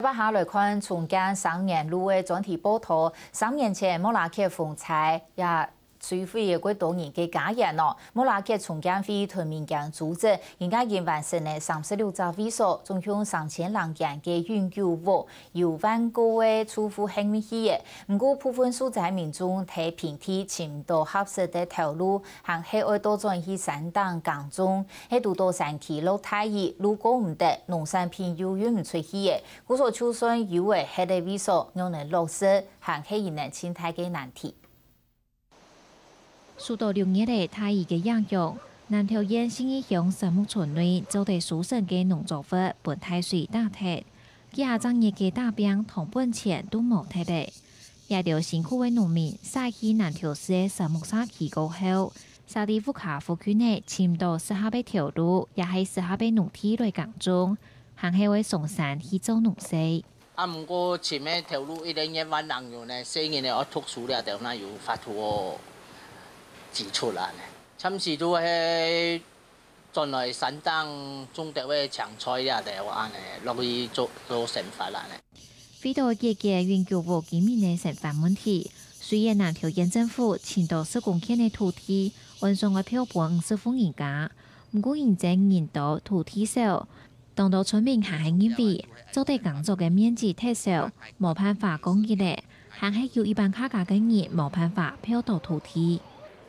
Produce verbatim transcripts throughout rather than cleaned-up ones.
接下來看重建三元路个專題報導。三年前，莫拉克風災也摧毀了幾多人个家園哦。莫拉克重建會同民間組織，今年已經完成了三十六隻位所，總共三千零間个永久屋，有萬過个住戶幸免去了。毋過部分受災民眾在平地尋毋到合適个頭路，還係愛倒轉去山頂耕種，係堵到山區落大雨，路過毋得，農產品又運毋出去了。 故所就算有个歇个位所，仰能落實，還係一個盡大个難題。受到六月个大雨个影響，南投縣信義鄉三木村內做得收成个農作物分大水打忒，幾下隻月个打拚，糖分錢都無忒了。這兜辛苦个農民，徙去南投市个三木社區過後，徙到屋下附近个尋毋到適合个頭路，也係適合个農地來耕種，還係愛上山去做農事。 啊，毋過尋个頭路一個月萬零銀呢，細人仔愛讀書了，兜哪有法度哦支出啊呢？暫時都係轉來山頂種兜个青菜了，兜恁呢，落去做，做生活啦呢。為到解決永久屋居民个生活問題，雖然南投縣政府尋到十公頃个土地，按算愛撥分五十戶人家，毋過因為人多土地少， 當多村民還係認為，做得耕作个面積忒少，無辦法供應了，還係有一班客家个人無辦法撥到土地。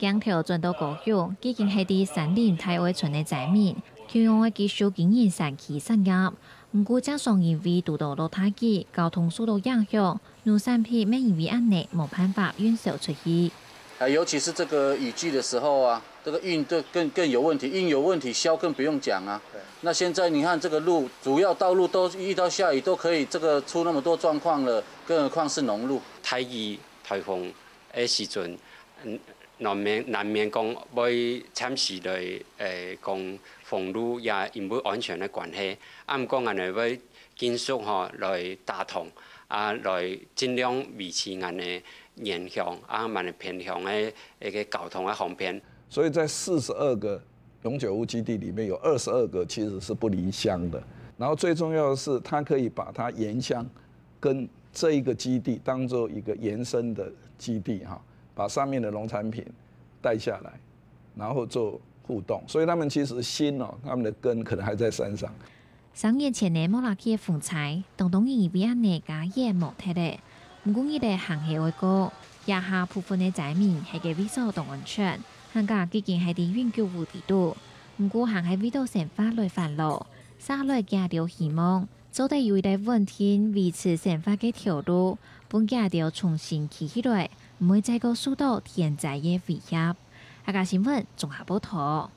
鏡頭轉到高雄，已經係在山林大愛村个災民，共樣愛繼續經營山區產業。毋過，正常因為堵到落大雨，交通受到影響， 農產品乜因為恁呢無辦法運銷出去。啊，尤其是這個雨季的時候啊，這個運就更，更有問題，運有問題，銷更不用講啊。那現在你看這個路，主要道路都遇到下雨都可以這個出那麼多狀況了，更何況是農路。大雨、颱風个時陣，嗯，難免，難免講會暫時來，誒，講封路，也因為安全个關係。啊，毋過恁呢會 緊速吼來打通，啊，來盡量維持𠊎个原鄉，啊，𠊎个偏鄉个一個交通个方便。所以在四十二個永久屋基地裡面，有二十二個其實是不離鄉的。然後最重要的是，它可以把它原鄉跟這一個基地當做一個延伸的基地哈，把上面的農產品帶下來，然後做互動。所以他們其實心哦，他們的根可能還在山上。 三年前个莫拉克風災，當多人因為恁呢家園無忒了。毋過日仔還係愛過，這下部分个災民歇个位所當安全，還加已經係在永久屋裡肚。毋過還係為到生活來煩惱，續來寄兜希望，做得有一個穩定維持生活个頭路，分寄兜重新企起來，毋會再過受到天災个威脅。客家新聞綜合報導。